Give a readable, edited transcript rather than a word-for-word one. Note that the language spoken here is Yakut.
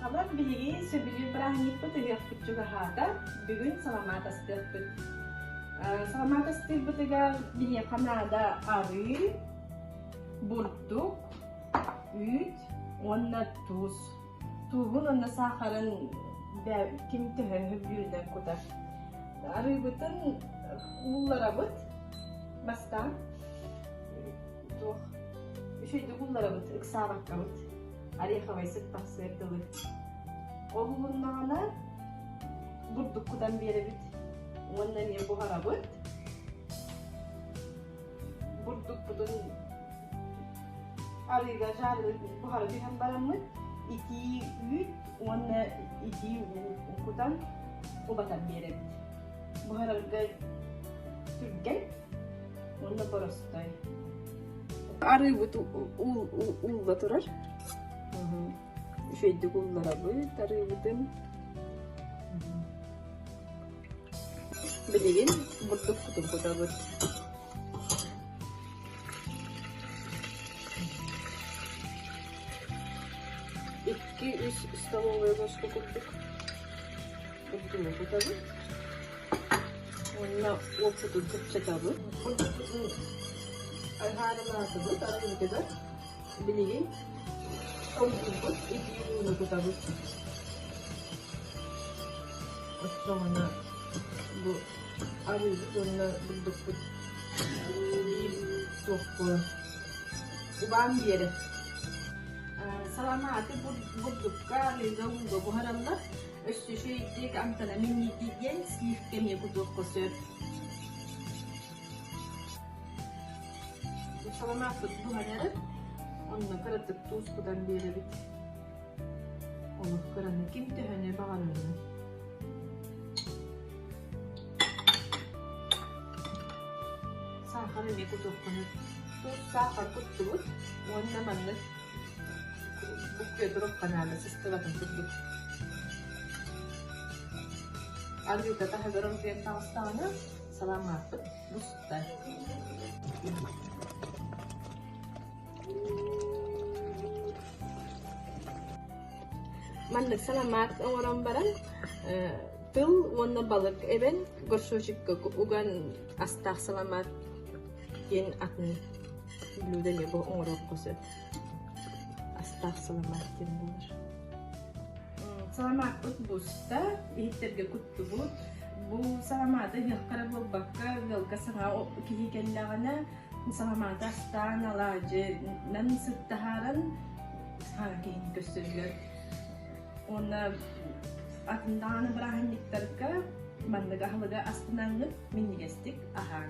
Сахалар биһиги сөбүлүүр бырааһынньыкпыт ыһыахпыт чугаһаата. Бүгүн саламаат астыахпыт. Саламаат астыырбытыгар биһиэхэ наада арыы, бурдук, үүт уонна туус. Тууһун уонна саахарын ким төһө сөбүлүүрүнэн кутар. Арыыбытын уулларабыт бастаан туох үчүгэйдик уулларабыт ыксаабаккабыт ореховай сыт тахсыар дылы. Ол уулуннаҕына бурдук кутан биэрэбит уонна эмиэ буһарабыт. Бурдукпутун арыыга жарылыы буһара түһэн бараммыт итии үүт уонна итии уу кутан убатан биэрэбит. Буһарарга түргэн уонна боростой. Арыыбыт уулла турар. Үчүгэйдик уулларабыт арыыбытын. Билигин бурдукпутун кутабыт. Икки-үс столовая ложка курдук бурдугу кутабыт. Уонна уоппутун кыччатабыт. Бурдукпутун ыһаарылаатыбыт арыыбытыгар. Билигин оргуйбут итии ууну кутабыт. Оччоҕуна бу арыыбыт уонна бурдукпут биир суох буолар. Убаан биэрэр. Саламааты бурдукка, арыыга, ууга буһараллар. Өссө үчүгэйдик амтана минньийдик диэн сливка эмиэ кутуохха сөп. Саламааппыт буһан эрэр, онно кыратык туус кутан биэрэбит. Олох кыраны ким төһөнү баҕарарынан. Саахар эмиэ кутуоххун Туус саахар куттубут уонна маннык буккуйа туруохха наада сыстыбатын курдук. Арыыта таһыгар оргуйан таҕыстаҕына саламааппыт буста. Маннык саламаат оҥорон баран тыл уонна балык эбэн горшочекка уган астаах саламаат диэн атын блюдо эмиэ оҥоруохха сөп. Астаах саламаат диэн буолар. Саламааппыт буста, иһиттэргэ куттубут. Бу саламааты ыһыахха эрэ буолбакка, ыалга саҥа киһи кэллэҕинэ, саламааты астаан алаадьынан сыт таһааран саҥа киһини көрсөллөр. Уонна атын даҕаны бырааһынньыктарга маннык аһылыгы астынаҥҥыт минньигэстик аһааҥ.